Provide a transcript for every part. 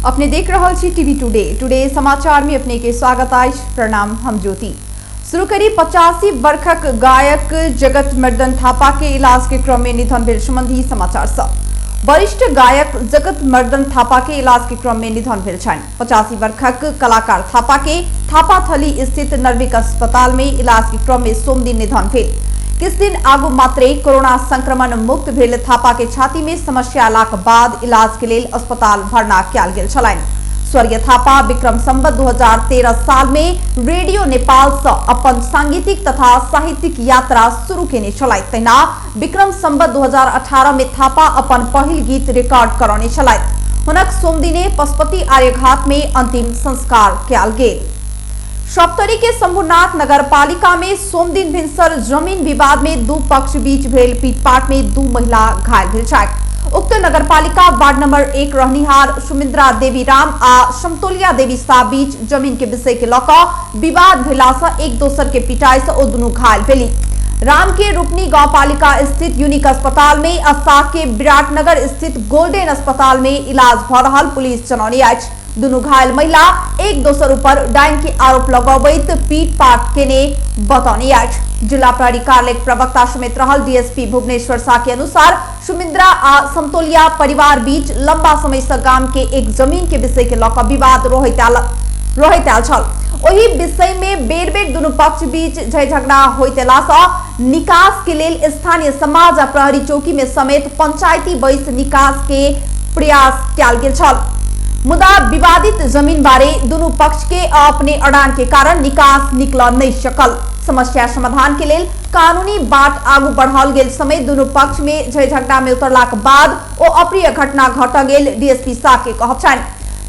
अपने देख रहल छी टीवी टुडे। टुडे समाचार में अपने के स्वागत अछि। प्रणाम, हम ज्योति। शुरू करी 85 वर्षक गायक जगत मर्दन थापा के इलाज के क्रम में निधन भेल संबंधी समाचार सँ। वरिष्ठ गायक जगत मर्दन थापा के इलाज के क्रम में निधन भेल छनि। 85 वर्षक कलाकार थापा के थापाथली स्थित नर्विक अस्पताल में इलाज के क्रम में सोमदिन निधन भेल। किछु दिन आगू मात्रे कोरोना संक्रमण मुक्त भेल थापा के छाती में समस्या अयलाक बाद इलाज के लेल अस्पताल भर्ना कयल गेल छलनि। स्वर्गीय थापा विक्रम संवत 2013 साल में रेडियो नेपाल से अपन सांगीतिक तथा साहित्यिक यात्रा शुरू केने छलथि। तहिना विक्रम संवत 2018 में थापा अपन पहिल गीत रिकॉर्ड करौने छलथि। हुनक सोमदिने पशुपति आर्यघाट में अंतिम संस्कार कयल गेल। सप्तरी के शंभुनाथ नगरपालिका में सोमदिन भिनसर जमीन विवाद में दू पक्ष बीच भेल पीटपाट में दू महिला घायल भेल छथि। उक्त नगरपालिका वार्ड नंबर 1 रहनिहार सुमिद्रा देवी राम आ समतोलिया देवी शाह बीच जमीन के विषय के लऽ कऽ विवाद भेला से एक दोसर के पिटाई से ओ दुनू घायल भेली। राम के रूपनी गांवपालिका स्थित यूनिक अस्पताल में आ शाह के विराटनगर स्थित गोल्डन अस्पताल में इलाज भऽ रहल पुलिस जनौने अछि। दुनू घायल महिला एक दोसर ऊपर डाइन के आरोप लगबैत पीट पाट केने बतौने अछि। जिला प्रहरी कार्यालय प्रवक्ता समेत रहल डीएसपी भुवनेश्वर शाह के अनुसार सुमिद्रा आ समतोलिया परिवार बीच लंबा समय से गाम के एक जमीन के विषय के लऽ कऽ विवाद रहैत आयल छल। ओहि विषय में बेर बेर दुनू पक्ष बीच झय झगड़ा होइत अयला सँ निकास के लेल स्थानीय समाज आ प्रहरी चौकी में समेत पंचायती बैस निकास के प्रयास कयल गेल छल। मुदा विवादित जमीन बारे दुनू पक्ष के अपने अड़ान के कारण निकास निकल नहीं सकल। समस्या समाधान के लेल कानूनी बाट आगू बढ़ाओल गेल समय दुनू पक्ष में झय झगड़ा में उतरलाक बाद ओ अप्रिय घटना घट गेल डीएसपी शाह के कहब छनि।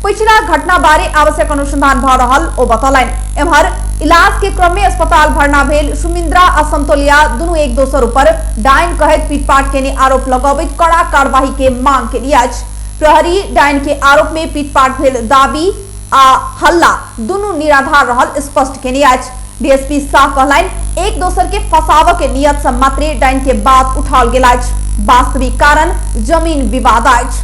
पिछला घटना बारे आवश्यक अनुसंधान भऽ रहल ओ बतौलनि। एम्हर इलाज के क्रम में अस्पताल भर्ना भेल सुमिंद्रा आ समतोलिया दुनू एक दोसर ऊपर डाइन कहैत पीटपाट केने आरोप लगबैत कड़ा कार्यवाही के मांग केने अछि। प्रहरी डाइन के आरोप में पीटपाट भेल दाबी आ हल्ला दुनू निराधार रहल स्पष्ट केने अछि। डीएसपी शाह कहलनि एक दोसर के फंसावऽ के नियत से मात्रे डाइन के बात उठाओल गेल अछि। वास्तविक कारण जमीन विवाद अछि।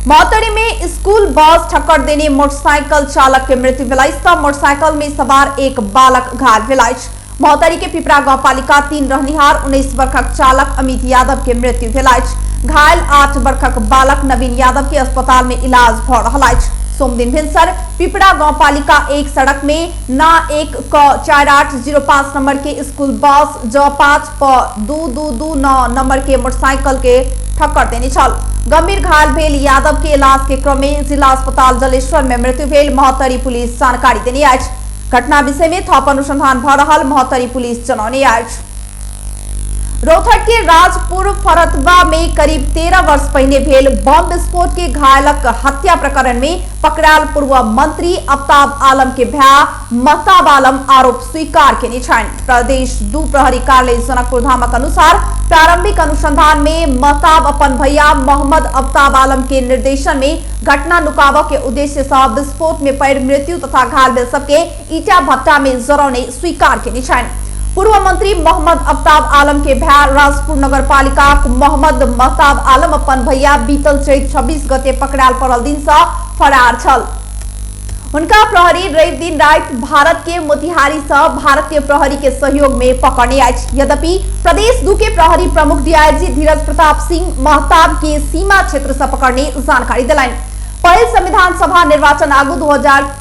महोत्तरी में स्कूल बस ठक्कर देने मोटरसाइकिल चालक के मृत्यु भेल अछि तऽ मोटरसाइकिल में सवार एक बालक घायल भेल अछि। महोत्तरी के पिपरा गांवपालिका 3 रहनिहार 19 वर्षक चालक अमित यादव के मृत्यु भेल अछि। घायल 8 वर्षक बालक नवीन यादव के अस्पताल में इलाज भऽ रहल अछि। सोमदिन भिनसर पिपरा गांवपालिका 1 सड़क में ना 1 क 4805 नंबर के स्कूल बस ज 5 प 2229 नंबर के मोटरसाइकिल के ठक्कर देने छल। गंभीर घायल भेल यादव के इलाज के क्रम में जिला अस्पताल जलेश्वर में मृत्यु भेल महोत्तरी पुलिस जानकारी देने अछि। घटना विषय में थप अनुसंधान भऽ रहल महोत्तरी पुलिस जनौने अछि। रौतहट के राजपुर फरतवा में करीब 13 वर्ष पहिने भेल बम विस्फोट के घायलक हत्या प्रकरण में पकड़ायल पूर्व मंत्री अफ्ताब आलम के भाय महताब आलम आरोप स्वीकार केने छनि। प्रदेश 2 प्रहरी कार्यालय जनकपुर धामक अनुसार प्रारंभिक अनुसंधान में महताब अपन भैया मोहम्मद अफ्ताब आलम के निर्देशन में घटना नुकाबऽ के उद्देश्य से विस्फोट में पड़ि मृत्यु तथा घायल भेल सबके ईटा भट्टा में जरौने स्वीकार केने छनि। पूर्व मंत्री मोहम्मद अफ्ताब आलम के भाय राजपुर नगरपालिका मोहम्मद महताब आलम अपन भैया बीतल चैत 26 गते पकड़ायल पड़ल दिन से फरार छल। हुनका प्रहरी रवि दिन राति भारत के मोतिहारी से भारतीय प्रहरी के सहयोग में पकड़ने अछि। यद्यपि प्रदेश 2 के प्रहरी प्रमुख डीआईजी धीरज प्रताप सिंह महताब के सीमा क्षेत्र से पकड़ने जानकारी दिलनि। पहिल संविधान सभा निर्वाचन आगू 2064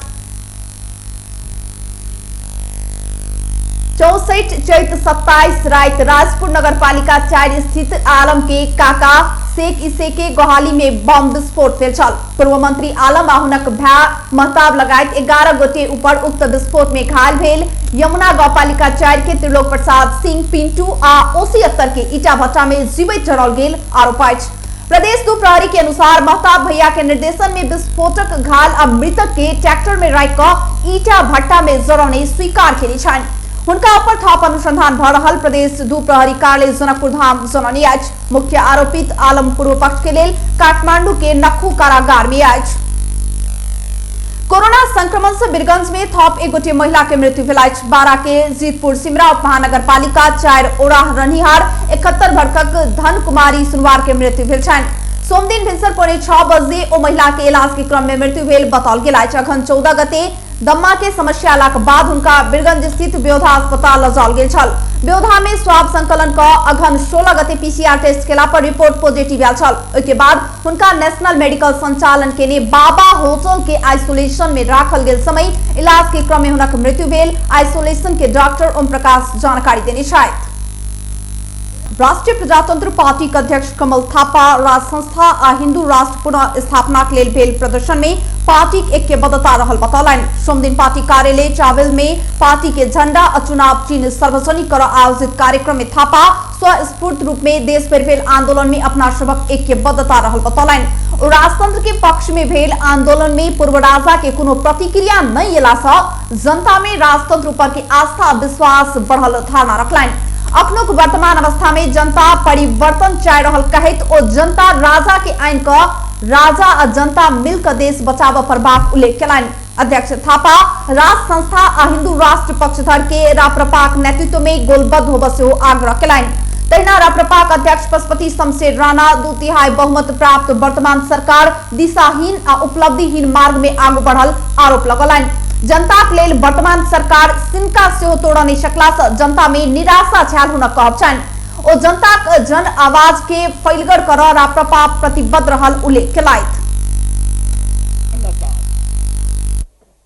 चैत 27 राति राजपुर नगरपालिका 4 स्थित आलम के काका शेख इसे के गोहाली में बम विस्फोट भेल छल। पूर्व मंत्री आलम आ हुनक भाय महताब लगायत 11 गोटे ऊपर उक्त विस्फोट में घायल भेल यमुना गांवपालिका 4 के त्रिलोक प्रसाद सिंह पिंटू आ ओसी अख्तर के ईटा भट्टा में जीवित जराओल गेल आरोप अछि। प्रदेश 2 प्रहरी के अनुसार महताब भैया के निर्देशन में विस्फोटक घायल आ मृतक के ट्रैक्टर में राखि कऽ ईटा भट्टा में जरौने स्वीकार केने छनि। हुनका ऊपर थप अनुसंधान भऽ रहल प्रदेश 2 प्रहरी कार्यालय जनकपुर धाम जनौने अछि। मुख्य आरोपित आलम पूर्व पक्ष के लेल काठमांडू के नक्खू कारागार में अछि। कोरोना संक्रमण से वीरगंज में थप एक गोटे महिला के मृत्यु भेल अछि। 12 के जीतपुर सिमरा उप महानगरपालिका 4 ओराह रनिहार 71 वर्षक धन कुमारी सुनवार के मृत्यु भेल छनि। सोमदिन भिनसर 5:45 बजे ओ महिला के इलाज के क्रम में मृत्यु भेल बताओल गेल अछि। अखन 14 गते दम्मा के समस्या अयलाक बाद हुनका बीरगंज स्थित ब्योधा अस्पताल लऽ जाओल गेल छल। ब्योधा में स्वाब संकलन क अघन 16 गते पीसीआर टेस्ट केला पर रिपोर्ट पॉजिटिव आयल छल। ओहि के बाद हुनका नेशनल मेडिकल संचालन केने बाबा होटल के आइसोलेशन में राखल गेल समय इलाज के क्रम में हुनक मृत्यु भेल। आइसोलेशन के डॉक्टर ओम प्रकाश जानकारी देने छथि। राष्ट्रीय प्रजातंत्र पार्टी के अध्यक्ष कमल थापा राज संस्था आ हिंदू राष्ट्र पुनः स्थापना के लेल भेल प्रदर्शन में पार्टी ऐक्यबद्धता रहल बतौलनि। सोमदिन पार्टी कार्यालय चावेल में पार्टी के झंडा आ चुनाव चिन्ह सार्वजनिक कर आयोजित कार्यक्रम में थापा स्वस्फूर्त रूप में देश भरि भेल आंदोलन में अपना सबक ऐक्यबद्धता रहल बतौलनि। राजतंत्र के पक्ष में भेल आंदोलन में पूर्व राजा के कोनो प्रतिक्रिया नहीं अयला से जनता में राजतंत्र ऊपर के आस्था विश्वास बढ़ल धारणा रखलनि। अखनुक वर्तमान अवस्था में जनता परिवर्तन चाह रहल कहैत ओ जनता राजा के आइन क राजा आ जनता मिलकर देश बचाव पड़बाक उल्लेख केलनि। अध्यक्ष थापा राज संस्था आ हिंदू राष्ट्र पक्षधर के राप्रपाक नेतृत्व में गोलबद्ध होबय सेहो आग्रह केलनि। तहिना राप्रपाक अध्यक्ष पशुपति शमशेर राणा 2/3 बहुमत प्राप्त वर्तमान सरकार दिशाहीन आ उपलब्धिहीन मार्ग में आगू बढ़ल आरोप लगौलनि। जनता के लेल वर्तमान सरकार सिनका सेहो तोड़ नहीं सकला से जनता में निराशा छायल हुनक कहब छनि। ओ जनता जन आवाज के फैलगर कर राप्रपा प्रतिबद्ध रहल उल्लेख केलथि।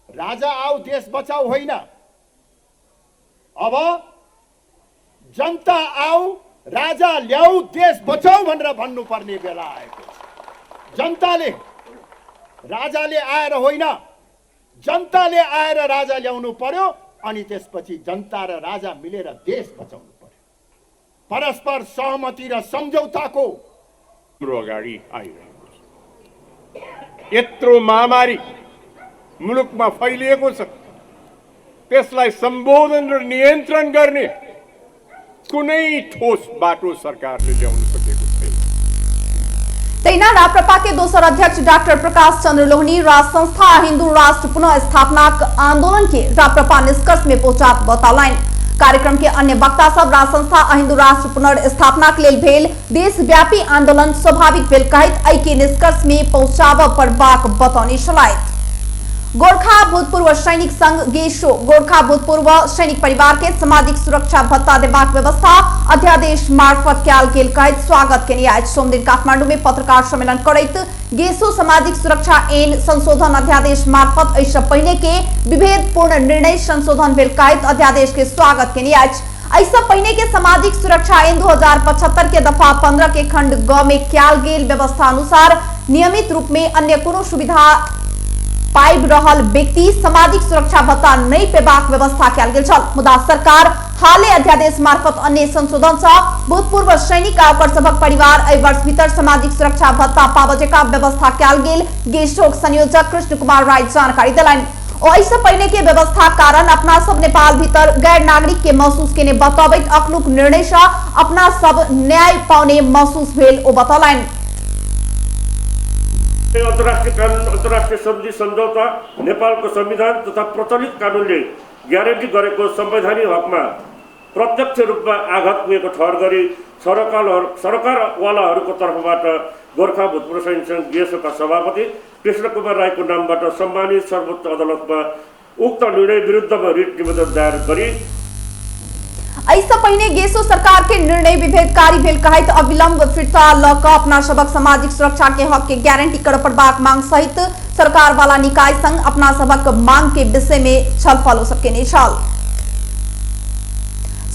राजा आओ देश बचाऊ होइन, अब जनता आओ राजा ल्याऊ देश बचाऊ भनेर भन्नुपर्ने बेला आएको छ। जनताले राजाले आएर होइन, जनताले आएर राजा ल्याउनु पर्यो अनि त्यसपछि जनता र राजा मिलेर देश बचाउनु पर्यो। परस्पर सहमति र सम्झौताको हाम्रो अगाडि आइरहेको छ। यत्रो महामारी मुलुकमा फैलिएको छ, त्यसलाई सम्बोधन र नियन्त्रण गर्ने कुनै ठोस बाटो सरकारले ल्याउन सकेको छैन। तहिना राप्रपा के दोसर अध्यक्ष डॉक्टर प्रकाश चंद्र लोहनी राज संस्था हिंदू राष्ट्र पुनः स्थापना आंदोलन के राप्रपा निष्कर्ष में पहुंचात बतौलनि। कार्यक्रम के अन्य वक्ता सब राज संस्था हिंदू राष्ट्र पुनर्स्थापना के लेल भेल देशव्यापी आंदोलन स्वाभाविक भेल कहैत एहि के निष्कर्ष में पहुंचाबय पड़बाक बतौने छलथि। गोरखा भूतपूर्व सैनिक संघ गेसो गोरखा भूतपूर्व सैनिक परिवार के सामाजिक सुरक्षा भत्ता देबाक व्यवस्था अध्यादेश मार्फत कयल गेल कहैत स्वागत केने अछि। सोमदिन काठमांडू में पत्रकार सम्मेलन करैत गेसो सामाजिक सुरक्षा ऐन संशोधन अध्यादेश मार्फत एहिसँ पहिने के विभेदपूर्ण निर्णय संशोधन भेल कहैत अध्यादेश के स्वागत केने अछि। एहिसँ पहिने के सामाजिक सुरक्षा ऐन 2075 के दफा 15 के खंड ग में कयल गेल व्यवस्था अनुसार नियमित रूप में अन्य कोनो सुविधा पाबि रहल व्यक्ति सामाजिक सुरक्षा भत्ता नहीं पेबाक व्यवस्था कयल गेल छल। मुदा सरकार हाले अध्यादेश मार्फत अन्य संशोधन सँ भूतपूर्व सैनिक आ ओकर सभक परिवार एहि वर्ष भीतर सामाजिक सुरक्षा भत्ता पाबय जकाँ व्यवस्था कयल गेल गेसोक संयोजक कृष्ण कुमार राय जानकारी देलनि। एहिसँ पहिने के व्यवस्था कारण अपना सब नेपाल भीतर गैर नागरिक के महसूस केने बतबैत अखनुक निर्णय सँ अपना सब न्याय पाउने महसूस भेल ओ बतौलनि। अन्तर्राष्ट्रिय कानुन, अन्तर्राष्ट्रिय सन्धि सम्झौता, नेपालको संविधान तथा प्रचलित कानुनले ग्यारेन्टी गरेको संवैधानिक हकमा प्रत्यक्ष रूपमा आघात पुगेको ठहर गरी सरकारवालाहरूको तर्फबाट गोरखा भूतपूर्व सैनिक सङ्घ गेसोका सभापति कृष्ण कुमार राईको नामबाट सम्मानित सर्वोच्च अदालतमा उक्त निर्णय विरुद्धमा रिट निवेदन दायर गरी एहिसँ पहिने गेसो सरकार के निर्णय विभेदकारी भेल कहैत अविलंब फिर्ता ल क अपना सबक सामाजिक सुरक्षा के हक के गारंटी कर पड़बाक मांग सहित सरकार वाला निकाय संग अपना सबक मांग के विषय में छलफल सब केने छल।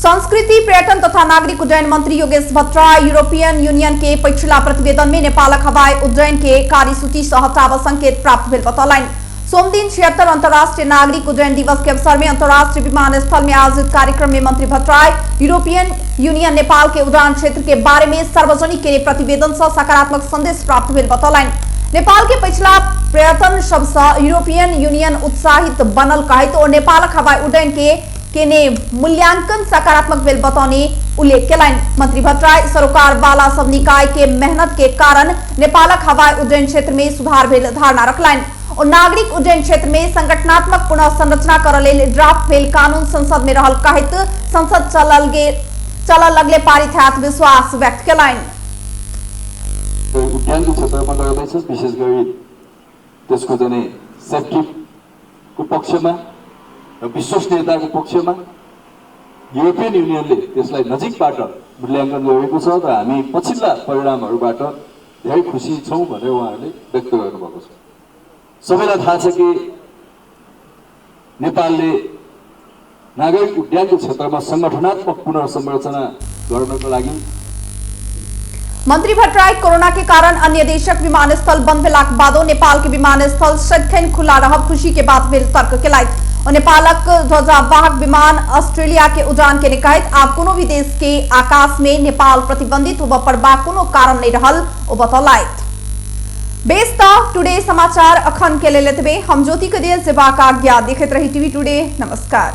संस्कृति पर्यटन तथा नागरिक उड्डयन मंत्री योगेश भट्टराई यूरोपियन यूनियन के पछिला प्रतिवेदन में नेपालक हवाई उड्डयन के कार्यसूची से हटाब संकेत प्राप्त भेल बतौलनि। सोमदिन 76 अंतर्राष्ट्रीय नागरिक उड्डयन दिवस के अवसर में अंतर्राष्ट्रीय विमानस्थल में आयोजित कार्यक्रम में मंत्री भट्टराई यूरोपियन यूनियन नेपाल के उड़ान क्षेत्र के बारे में सार्वजनिक के प्रतिवेदन से सकारात्मक संदेश प्राप्त भेल बतौलनि। नेपाल के पिछला प्रयत्न सबसे यूरोपियन यूनियन उत्साहित बनल कहैत ओ नेपालक हवाई उड्डयन के केने मूल्यांकन सकारात्मक भेल बतौने उल्लेख केलनि। मंत्री भट्टराई सरोकार वाला सब निकाय के मेहनत के कारण नेपालक हवाई उड्डयन क्षेत्र में सुधार भेल धारणा रखलनि। और नागरिक उड्डयन क्षेत्र में संगठनात्मक पुनः संरचना कर लेल ड्राफ्ट भेल कानून संसद में रहल कहैत संसद चलल लगले पारित हैत विश्वास व्यक्त केलनि। उड्डयनको क्षेत्रमा गर्दैछ, विशेष गरी त्यसको चाहिँ सेफ्टीको पक्षमा र विश्वसनीयताको पक्षमा युरोपियन युनियनले त्यसलाई नजिकबाट मूल्याङ्कन गरेको छ र हामी पछिल्ला परिणामहरूबाट धेरै खुसी छौँ भनेर उहाँहरूले व्यक्त गर्नुभएको छ। सबैलाई थाहा छ कि नेपालले नागरिक उड्डयनको क्षेत्रमा सङ्गठनात्मक पुनर्संरचना गर्नको लागि मंत्री भट्टराई कोरोना के कारण अन्य देशक विमानस्थल बंद भेलाक बादो नेपाल के विमानस्थल सदिखन खुला रहब खुशी के बात भेल तर्क केलथि। ओ नेपालक ध्वजावाहक विमान ऑस्ट्रेलिया के उड़ान के कहैत आब कोनो भी देश के आकाश में नेपाल प्रतिबंधित होबय पड़बाक कोनो कारण नहीं रहल ओ बतौलथि। बेस त टुडे समाचार अखन के लेल एतबे। हम ज्योति के दिल सेवाक आज्ञा। देखैत रही टीवी टुडे। नमस्कार।